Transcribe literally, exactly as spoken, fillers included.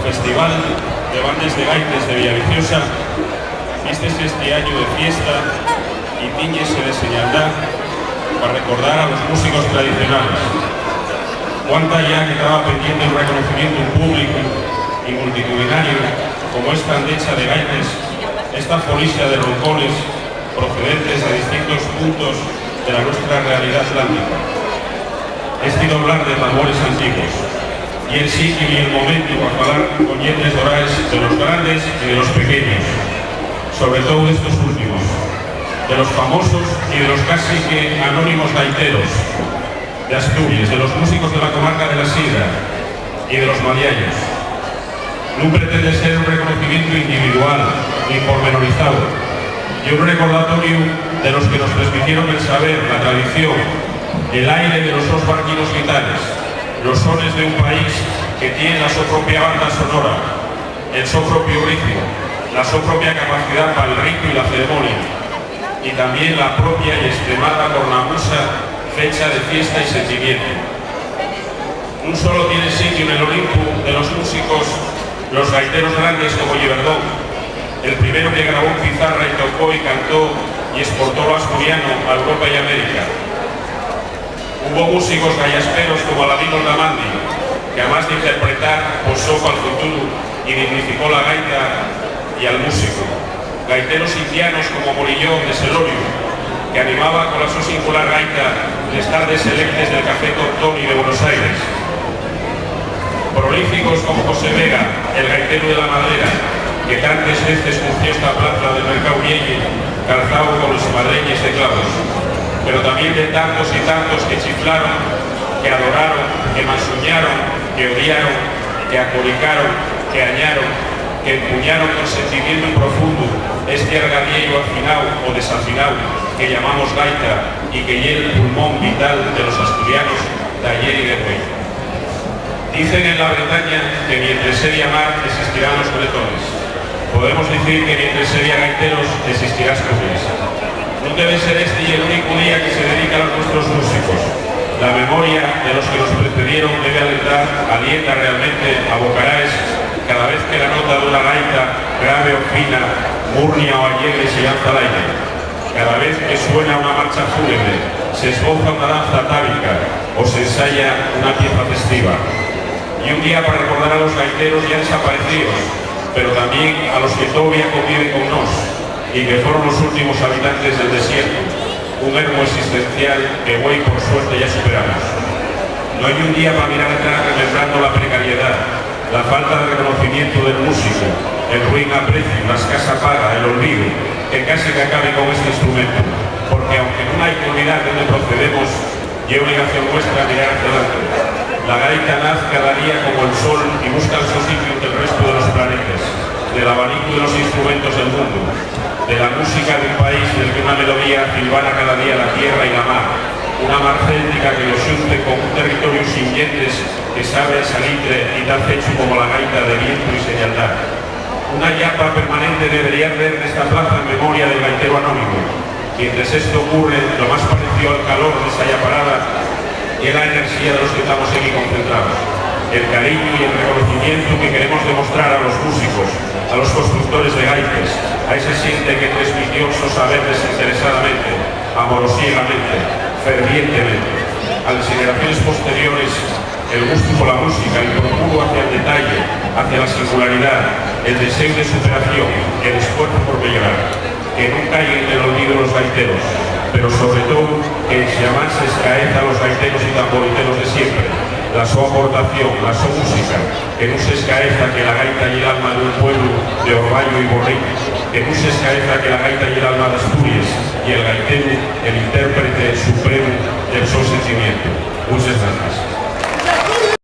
Festival de Bandes de Gaites de Villaviciosa, vístese esti añu de fiesta y tíñese de señaldá pa recordar a los músicos tradicionales. Cuánta ya que taba pendiente un reconocimientu públicu y multitudinariu como esta andecha de gaites, esta folixa de roncones procedentes de distintos puntos de la nuestra realidá atlántica. Esti doblar de tambores antiguos, ye'l sitiu y el momentu pa falar con lletres oraes de los grandes y de los pequeños, sobre tou d'estos últimos, de los famosos y de los casi que anónimos gaiteros d'Asturies, de los músicos de la comarca de la Sidra y de los Madiaños. Nun pretende ser un reconocimientu individual ni pormenorizáu, ye un recordatoriu de los que nos transmitieron el saber, la tradición, el aire de los sos barquinos vitales, los sones de un país que tien la so propia banda sonora, el so propiu ritmu, la so propia capacidá pal ritu y la ceremonia, y tamién la propia y estremada cornamusa fecha de fiesta y sentimientu. Nun solo tienen sitiu nel Olimpu de los músicos los gaiteros grandes como Lliberdón, el primero que grabó en pizarra y tocó y cantó y esportó lo asturiano a Europa y América. Hubo músicos gayasperos como Aladino Tamandi, que amás d'interpretar, posó pal futuru y dignificó la gaita y al músico. Gaiteros indianos como Murillo de Seloriu, que animaba con la so singular gaita les tardes selectes del Café Tortoni de Buenos Aires. Prolíficos como José Vega, el gaiteru de la Madrera, que tantes veces curció esta plaza del Mercáu Vieyu, calzáu con les madreñes de clavos, pero tamién de tantos y tantos que chiflaron, que adoraron, que mansuñaron, que odiaron, que acolicaron, que añaron, que empuñaron con sentimientu profundu esti argadieyu afináu o desafináu que llamamos gaita y que ye'l pulmón vital de los asturianos d'ayer y de güei. Dicen en la Bretaña que mientres seya mar existirán los bretones. Podemos dicir que mientres seya gaiteros existirá Asturies. Nun debe ser esti l'únicu día que se dedica a los nuestros músicos. La memoria de los que nos precedieron debe alentar, alienta realmente a bocaraes cada vez que la nota d'una gaita, grave o fina, murnia o allegre, se llanza al aire. Cada vez que suena una marcha fúnebre, se esboza una danza atávica o se ensaya una pieza festiva. Ye un día pa recordar a los gaiteros ya desapaecíos, pero tamién a los que tovía conviven con nós y que foron los últimos habitantes del desiertu, un ermu existencial que güei, por suerte, ya superamos. No ye un día pa mirar atrás remembrando la precariedá, la falta de reconocimientu del músicu, el ruin apreciu, la escasa paga, el olvidu, que casi qu'acabe con esti instrumentu, porque, aunque nun hai qu'olvidar d'ónde procedemos, ye obligación nuestra mirar hacia adelante. La gaita naz cada día como el sol y busca el so sitiu ente el restu de los planetes, nel abanicu de los instrumentos del mundu, de la música d'un país nel que una melodía cilvana cada día la tierra y la mar, una mar céltica que los xunce con un territoriu sin lletres que sabe a salitre y ta fechu como la gaita de vientu y señaldá. Una llapa permanente debería arder nesta plaza en memoria del gaiteru anónimu. Mientres esto ocurre, lo más parecíu al calor d'esa llaparada ye la enerxía de los que tamos equí concentraos, el cariñu y el reconocimientu que queremos demostrar a los músicos, a los constructores de gaites, a esa xente que tresmitió'l so saber desinteresadamente, amorosiegamente, fervientemente. A les xeneraciones posteriores, el gustu pola música, el procuru hacia el detalle, hacia la singularidá, el deséu de superación, el esfuerzu por meyorar. Que nun caigan nel olvidu los gaiteros, pero, sobre tou, que xamás escaeza a los gaiteros y tamboriteros de siempre, la so aportación, la so música, que nun s'escaeza que la gaita ye l'alma d'un pueblu de Orbayu y Borrín, que nun s'escaeza que la gaita ye l'alma d'Asturies y el gaiteru, el